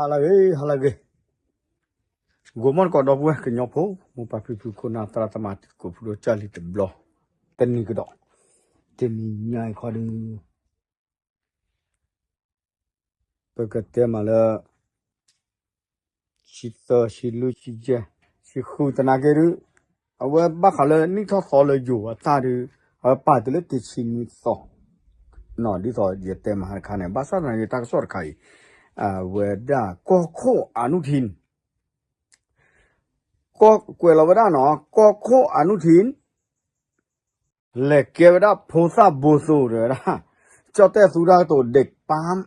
ဟါလၢအဂ့ၤ ဟါလၢအဂ့ၤ, ဂီၤမီၢ်တကိးဒီပုၢ်ဝဲၢ်ကညီဖိ မိၢ်ပၢ်ဖံဖုခိၣ်နၢ်သရၣ်သမါတံၤသကိးဖိဒိၣ်ကၢ်လံၤတဘျီ, တနံၤကဒီး, တနံၤညါအံၤခီဒီး ပကတဲမးလၢ ဆံသၢ ဆံလွံၢ် ဆံယဲၢ် ဆံဃုသနာ်က့ဒုး, အဝဲဘၣ်ဃးလၢနံၣ်ထီၣ်သီလၢယိၤအတၢ်ဒုး, အဝဲပာ်တုၤလၢတဆံနွံသီ, ဒ်သိးယတဲမးတခါန့ၣ် ဘၣ်ဆၣ်သနာ်က့တၢ်ကစီၣ်တခါအံၤ, အဝဲဒၣ်ကီၢ်ခိၣ်အနုထံၣ် ကွဲးလီၤဝဲဒၣ်နီၤ ကီၢ်ခိၣ်အနုထံၣ် လဲၤကဲဝဲဒၣ်ဖိသၣ်ဘိသိတဝဲဒၣ်, ကၠီၣ်တဲၣ်သူတၢ်ကတိၤ ဒ့းပၢမ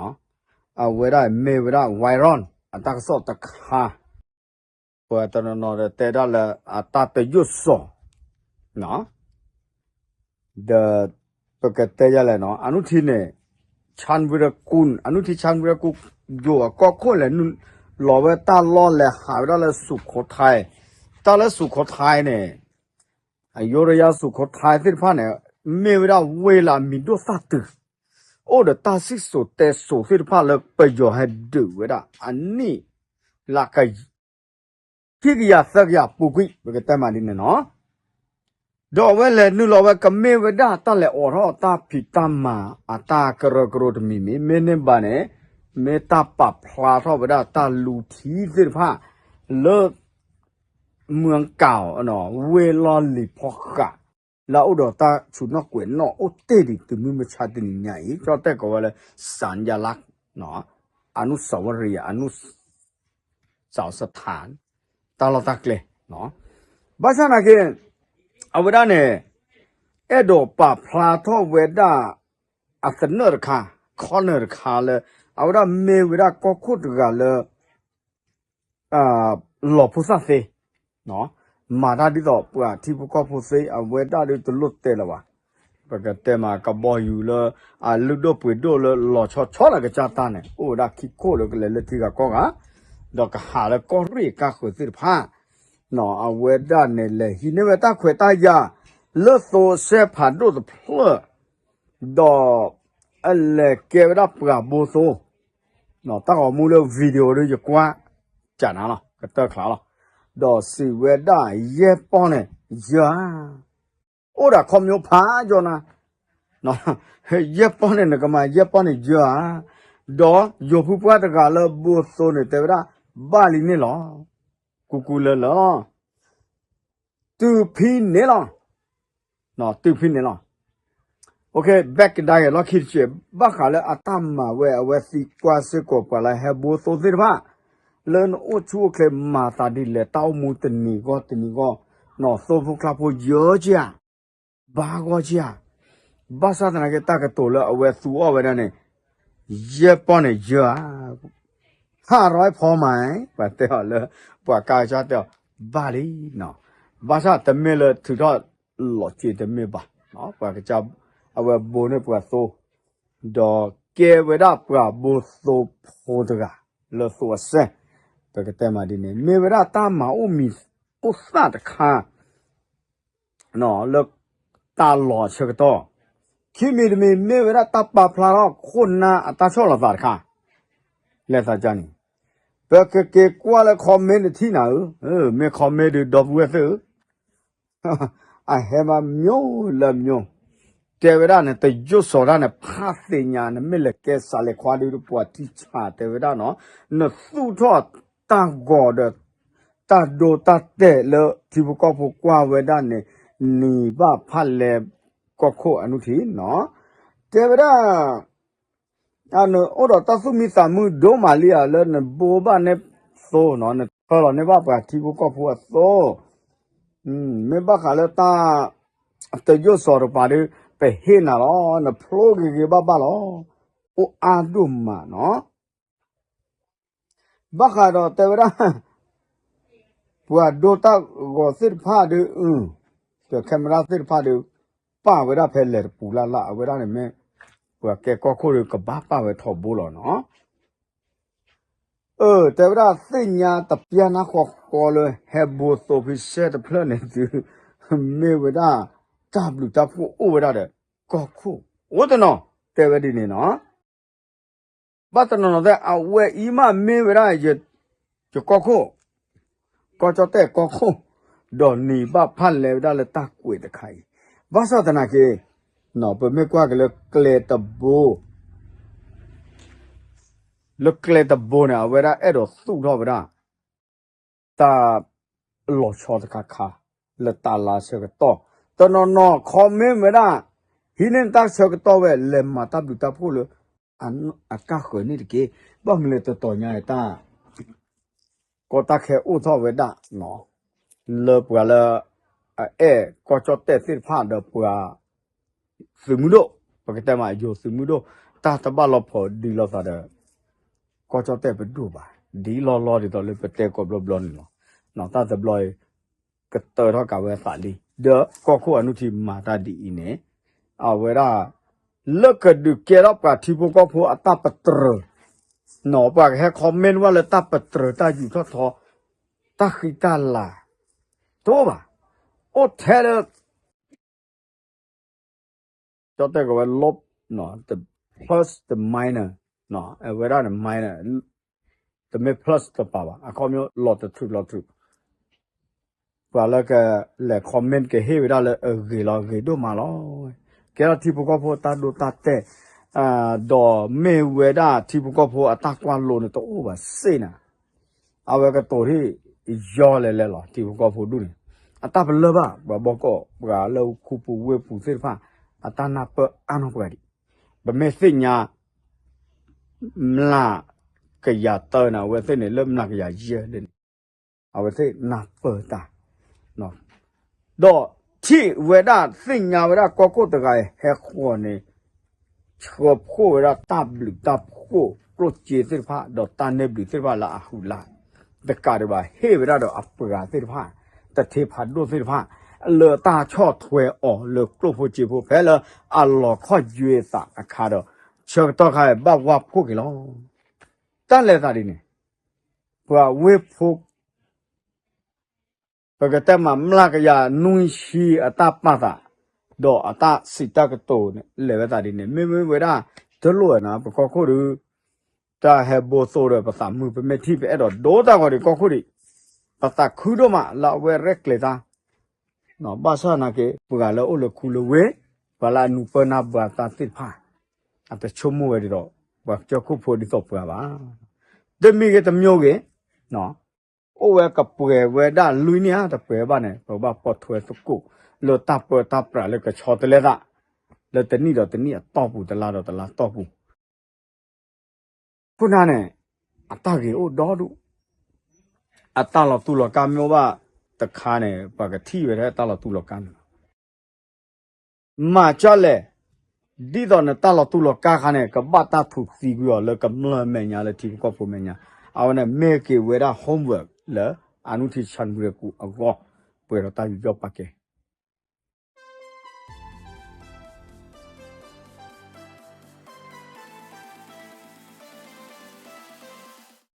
်, အဝဲဒၣ်မ့ၢ်ဝဲဒၣ် ဝါရံၣ် အတၢ်ကစီၣ်တခါ, ပှၤတနီၤနီၤဒီးတဲဒၣ်လၢအတၢ်တယိၣ်စီၤ ဒီးပကတဲယလဲၣ်နီၤ အနုထံၣ်န့ၣ် ဆၣ်ဝံရကူၣ် အနုထံၣ် ဆၣ်ဝံရကူၣ် ယိၤအကီၢ်ခိၣ်လဲၤနုာ်လီၤဝဲတၢ်လီၢ်လဲၤဟးဝဲဒၣ်လၢစူးခိးထဲ, တၢ်လၢစူးခိးထဲန့ၣ် အယိရယါစူးခိးထဲသ့ၣ်တဖၣ်န့ၣ် မ့ၢ်ဝဲဒၣ်ဝ့ၢ်လၢအမံၤဒိၣ်သၣ်တုၤ, အိၣ်ဒီးတၢ်စံၣ်စိၤတဲစိၤသ့ၣ်တဖၣ်လၢပယီၤဟဲဒုးဝဲဒၣ်အနံၣ်လၢ ခံကယၤသၢကယၤပူၤကွံာ် ပကတဲမးဒ်န့ၣ်နီၤ, ဒီးအဝဲလဲၤနုာ်လီၤဝဲကမ့ၢ်ဝဲဒၣ်တၢ်လဲၤအိးထီၣ်တၢ်ဖံးတၢ်မၤအတၢ်ကရၢကရိတမံၤမံၤ မ့ၢ်န့ၢ်ဘၣ်န့ၣ် မ့ၢ်တၢ်ပာ်ဖျါထီၣ်ဝဲဒၣ်တၢ်လူၤထံသ့ၣ်တဖၣ် လၢ မုၢ်ကၣ် ဝ့ၢ်လီၢ်လံၤဖီဃး လၢအအိၣ်ဒီးတၢ်ဆူးနီၣ်ကွဲးနီၣ်အိၣ်တ့ၢ်ဒံးတုၤမုၢ်မဆါတနံၤညါအံၤ ကၠီၣ်တဲၣ်ကိးဝဲလၢ စၣ်ယါလါ အနုစဝရံ အနု စၣ်စထၣ် တၢ်လီၢ်တၢ်ကျဲ, ဘၣ်ဆၣ်သနာ်က့ အဝဲဒၣ်န့ၣ် အဲၣ်ဒိးပာ်ဖျါထီၣ်ဝဲဒၣ် အသနၢၣ်တခါ corner တခါလၢ အဝဲဒၣ်မ့ၢ်ဝဲဒၣ်ကီၢ်ခိၣ်တဂၤလၢ လီၤဖိသၣ်သ့ မၤတၢ်ဒ်သိးပှၤထံဖိကီၢ်ဖိသ့ အဝဲဒၣ်ဒုးတလိၣ်တဲလၢၤဘၣ်. ပကတဲမးကဘီယူၤလၢ အလုၢ်ဒိၣ်ပှ့ၤဒိၣ်လၢလီၤဆီဆီလၢကစၢ်တၢ်န့ၣ် အိၣ်ဝဲဒၣ်ခံခိၣ်လၢကလဲၤလၢထံဂၤကီၢ်ဂၤ ဒီးကဟးလၢကီၢ်ရ့ၣ်ကါဃုာ်သ့ၣ်တဖၣ် အဝဲဒၣ်န့ၣ်လဲၤဟံးန့ၢ်ဝဲတၢ်ခွဲးတၢ်ယာ် လၢသိအစဲဖးဒိၣ်တဖျၢၣ် ဒီး အလဲၤကဲဝဲဒၣ်ပှၤဘိသိ တၢ်ဂီၤမူလၢ video ဒီးယကွၢ် ကနၤလီၤ ကတၢၢ်ချါလီၤ. ဒီးစံးဝဲဒၣ်ယဲၢ်ပီၢ်န့ၣ် ယၢၤဧါ, အိၣ်ဒီးခီမညိဖးယီၤနၤ, ယဲၢ်ပီၢ်န့ၣ် နကမၤယဲၢ်ပီၢ်န့ၣ်ယၢၤဧါ, ဒီးယိၤဖုပှၢ်တဂၤလၢဘိသိန့ၣ် တဲဝဲဒၣ် ဘၣ်လံန့ၣ်လီၤ. ကူကူလၢလၢ တုၤဖဲန့ၣ်လီၤ. တုၤဖဲန့ၣ်လီၤ. ဘၣ်ကဒါက့ၤလီၢ်ခံတစဲး ဘၣ်ဃးလၢအတၢ်မၤဝဲ အဝဲသံကွၢ်စ့ၢ်ကီးပှၤလၢဟဲဘိသိသ့ၣ်တဖၣ် လၢနအိၣ်ဆူၣ်အိၣ်ချ့မၤသးဒ်လဲၣ် တၢ်အိၣ်မူတနံၤဂီၢ်တနံၤဂီၢ် သိဖိကျါဖိယၢၤဧါ ဘၣ်ဂီၢ်ဧါ. ဘၣ်ဆၣ်သနာ်က့တၢ်ကတိၤလၢအဝဲသူအီၣ်ဝဲဒၣ်န့ၣ် ယဲၢ်ပီၢ်န့ၣ်ယၢၤဧါ ဟးရီဖီမး ပှၤတဲအီၤလၢ ပှၤကါကစၢ်တဲအီၤ ဘၣ်လံ. ဘၣ်ဆၣ်တမ့ၢ်လၢထုးထီၣ်လီၤစ့တမ့ၢ်ဘၣ်. ပှၤကစၢ် အဝဲဘိန့ၢ်ပှၤသိ ဒီးကဲဝဲဒၣ်ပှၤဘိသိဖိတဂၤ လၢသိအစဲ ပကတဲမးဒ်န့ၣ် မ့ၢ်ဝဲဒၣ်တၢ်မၤအိၣ်မံၤအိၣ်သၣ်တခါ လၢတၢ်လီၢ်အဆၢကတီၢ်, ခံမံၤတမံၤ မ့ၢ်ဝဲဒၣ်တၢ်ပာ်ဖျါထီၣ်ခိၣ်နၢ်အတၢ်ဆီၣ်လီၤသးတခါ, လဲၤသးကန့ၣ်, ပကက့ၤကွၢ်လၢ comment တထံၣ်နၤဧၢ, မ့ၢ် comment ဒုးဒီပုၢ်ဝဲၢ်သ့ၣ်ဧၢ, အဟဲမး မျိုးလၢမျိုး, တဲဝဲဒၣ်န့ၣ် တယိၣ်စီၤတၢ်န့ၣ် ဖးသ့ၣ်ညါ နမ့ၢ်လဲၤကဲစးလဲၤခွါဒုး ပှၤထံဆး တဲဝဲဒၣ်နီၤ, နသူၣ်ထီၣ်တၢ်ဂီၤဒီး တၢ်ဒိတၢ်တဲာ်လၢထံဖိကီၢ်ဖိကွၢ်ဝဲဒၣ်န့ၣ် နံၤဘၣ်ဖၣ်လဲၤကီၢ်ခိၣ်အနုထံနီၤ, တဲဝဲဒၣ် နအိၣ်ဒီးတၢ်သူၣ်မံသးမုာ်ဒိၣ်မးလံဧါ လၢနဘိဘၣ်န့ၢ်သိနီၤ, နထၢလီၤန့ၢ်ဘၣ်ပှၤထံဖိကီၢ်ဖိအသိ, မ့ၢ်ဘၣ်ဃးလၢတၢ်တယိၣ်စီၤတကပၤဒီး ပဟ့ၣ်နၤလီၤ, နဖျိဂ့ၤဂ့ၤဘၣ်ဘၣ်လီၤ, အိၣ်အါဒိၣ်မးနီၤ. ဘၣ်ဃးဒီးတဲဝဲဒၣ် ပှၤဒိတၢ်ဂီၤသ့ၣ်တဖၣ်ဒီး ဒီး camera သ့ၣ်တဖၣ်ဒီး ပာ်ဝဲဒၣ်ဖဲလဲၣ်တပူၤလၢ်လၢ် အဝဲဒၣ်န့ၣ်မ့ၢ် ပှၤကဲကီၢ်ခိၣ်ဒီးကဘၣ်ပာ်ဝဲထီဘိလီၤနီၤ. အၢ တဲဝဲဒၣ်သ့ၣ်ညါတပျၢ်နါဃီဃီလၢ ဟဲဘိသိဖဲစဲတဖျၢၣ်န့ၣ်သု မ့ၢ်ဝဲဒၣ် တၢ်ဘျုးတၢ်ဖှိၣ်အိၣ်ဝဲဒၣ်ဒီး ကီၢ်ခိၣ်အိၣ်တနီၤ တဲဝဲဒ်န့ၣ်နီၤ. ဘၣ်တနီၤနီၤသ့ၣ် အဝဲအံၤမးမ့ၢ်ဝဲဒၣ် ယကီၢ်ခိၣ်, ကီၢ်ကၠီၣ်တဲၣ်ကီၢ်ခိၣ်, ဒီးန့ၣ်ဘၣ်ဖၣ်လဲဝဲဒၣ်လၢတၢ်ကွဲးတခါအံၤ, ဘၣ်ဆၣ်သနာ်က့ ပမ့ၢ်ကွၢ်က့ၤလၢကျဲတဘိ လၢကျဲတဘိန့ၣ် အဝဲဒၣ်အဲၣ်ဒိးသူၣ်ထီၣ်ဝဲဒၣ် တၢ်လီၤဆီတခါခါ လၢတၢ်လၢဆၢကတီၢ်, တနီၤနီၤ comment ဝဲဒၣ် ဟံးန့ၢ်တၢ်ဆၢကတီၢ်ဝဲ လဲၤမၤတၢ်ဘျုးတၢ်ဖှိၣ်လၢ အကါဃၢၤန့ၣ်တက့ၢ်. ဘၣ်မနုၤလဲၣ်တတီၤညါတၢ် ကီတၢ်ခဲအိၣ်ထီၣ်ဝဲဒၣ် လၢပှၤလၢ အအဲၣ်ကီၢ်ကၠီၣ်တဲၣ်သ့ၣ်တဖၣ်ဒီးပှၤ သုးမုၢ်ဒိၣ်, ပကတဲမးယိၤသုးမုၢ်ဒိၣ်, တၢ်တဘၣ်လီၤဖီးဒံးလိာ်သးဒီး ကီၢ်ကၠီၣ်တဲၣ်ပဒိၣ်ဘၣ်, ဒ်လီၤလီၤဒ်သိးလၢပတဲကိးဘျီဘျီန့ၣ်လီၤ. တၢ်တဘျီအံၤ ကတၢၢ်ထီၣ်ကးဝဲသးလံ, ဒီးကီၢ်ခိၣ်အနုထံမၤတၢ်ဒ်အံၤန့ၣ် အဝဲဒၣ် လၢကဒုးကဲထီၣ်ပှၤထံဖိကီၢ်ဖိအတၢ်ပတြၢၤ, နီၢ် ပှၤကဟဲ comment ဝဲလၢတၢ်ပတြၢၤတၢ်ယူးထီၣ်ထီ, တၢ်ဃံတၢ်လၤ, တအိၣ်ဘၣ်, အိၣ်ထဲလၢ ကၠီၣ်တဲၣ်ကဝဲ love, တ plus တ minus, အဝဲဒၣ်န့ၣ် minus, တမ့ၢ် plus တပာ်ဘၣ်, အခီပညီလီၤတထူးလီၤထူး, ပှၤလၢကလဲၤ comment ကဟ့ၣ်ဝဲဒၣ်လၢအဂ့ၤလီၤ ဂ့ၤဒိၣ်မးလီၤ. ကဲထီၣ်ထံဖိကီၢ်ဖိတၢ်ဒိတၢ်တဲာ်, ဒီးမ့ၢ်ဝဲဒၣ်ထံဖိကီၢ်ဖိအတၢ်ကွၢ်လိန့ၣ်တအိၣ်ဘၣ်စ့ၢ်န့ၣ် အဝဲကတိၤဟ့ၣ်ယီလဲၤလဲၤလီၤ ထံဖိကီၢ်ဖိဒူၣ်န့ၣ်, အတၢ်ပလၢၢ်ဘၣ် ပှၤဘီကီးပှၤလၢခူပူၤဝ့ၢ်ပူၤသ့ၣ်တဖၣ် အတၢ်နၢ်ပၢၢ်အါနီၢ်ပှၤဒံး, ပမ့ၢ်သ့ၣ်ညါ မျးကယၤတၢန့ၣ် အဝဲသ့ၣ်န့ၣ် လၢမျးကယၤယဲၢ်လၢန့ၣ် အဝဲသ့ၣ်နၢ်ပၢၢ်တၢ် ဒီးထံၣ်ဝဲဒၣ်သ့ၣ်ညါဝဲဒၣ်ကီၢ်ခိၣ်တဂၤအံၤဟဲဃီၤန့ၣ် ဆှၢဖှိၣ်ဝဲဒၣ်တၢ်ဘျုးတၢ်ဖှိၣ် ကျိၣ်စ့သ့ၣ်တဖၣ် ဒီးတၢ်နဲၣ်ဘျုးသ့ၣ်တဖၣ်လၢအဟုးလၢ်, တကးဒံးဘၣ်ဟ့ၣ်ဝဲဒၣ်ဒီးအပှၤသ့ၣ်တဖၣ် တထ့ဖးဒိၣ်သ့ၣ်တဖၣ် လၢတၢ်ဆီၣ်ထွဲအီၤလၢကျိၣ်ဖိစ့ဖိဖဲလၢအလီၤခီၣ်ယွဲသးအခါဒီး ဆၢကတီၢ်ခါဘၣ်ဝၢ်ဖှိၣ်က့ၤလီၤ. တၢ်လဲၤသးဒ်န့ၣ် ပှၤဝ့ၢ်ဖိ ပကတဲမးမျးကယၤနွံဆံအတၢ်ပာ်သး ဒီးအတၢ်စံးတၢ်ကတိၤန့ၣ် လဲၤဝဲသးဒ်န့ၣ် မ့မ့ၢ်ဝဲဒၣ်တလိၣ်ဝဲနီၤ ပကီၢ်ခိၣ်ဒီး တၢ်ဟဲဘိသိဒီးပသးမုာ် ပမ့ၢ်ထံၣ်ပအဲၣ်ဒိးဒိတၢ်ဂီၤဒံးကီၢ်ခိၣ်ဒံး ပသးခုဒိၣ်မးလၢအဝဲရဲၣ်ကျဲၤတၢ် ဘၣ်ဆၣ်သနာ်က့ ပှၤလၢအအိၣ်လၢခူလၢဝ့ၢ် ပှၤလၢအနူၤပၢၢ်နၢ်ပၢၢ်တၢ်သ့ၣ်တဖၣ် အတဆိကမိၣ်ဝဲဒ်သိး ပှၤကၠီၣ်ခိၣ်ဖိဒ်သိးပှၤဘၣ်. တမံၤဂ့ၤတမံၤဂ့ၤ အိၣ်ဝဲကပှဲၤဝဲဒၣ်လွံၢ်နံၣ်ဧါ တပှဲၤဘၣ်န့ၣ် ပဘၣ်ပိာ်ထွဲသကိး လၢတၢ်ပၢတၢ်ပြးလၢကဆီတလဲသး လၢတနံၣ်ဒီးတနံၣ်အတီၢ်ပူၤ တလါဒီးတလါတီၢ်ပူၤ ခိၣ်နၢ်န့ၣ် အတၢ်ဂ့ၤအိၣ်ဒီဒူၣ်, အတၢ်လီၤတူၢ်လီၤကာ်မ့ၢ်အိၣ်ဘၣ်တခါန့ၣ် ပှၤကထံၣ်ဝဲထဲတၢ်လီၤတူၢ်လီၤကာ်န့ၣ်လီၤ. မၤကၠီလဲၣ်, ဒ်သိးနတၢ်လီၤတူၢ်လီၤကာ်ခါန့ၣ် ကဘၣ်တၢ်ထူးသံကွံာ်အီၤလၢကမျၢၢ်မဲာ်ညါလၢထံဖိကီၢ်ဖိမဲာ်ညါ, အဝဲန့ၣ်မ့ၢ်က့ၤဝဲဒၣ် homework လၢအနုထံဆၣ်နူရ့ၣ်ကူအဂီၢ်, ပှဲၤဒီးတၢ်ယူးယီၣ်ပာ်ကဲ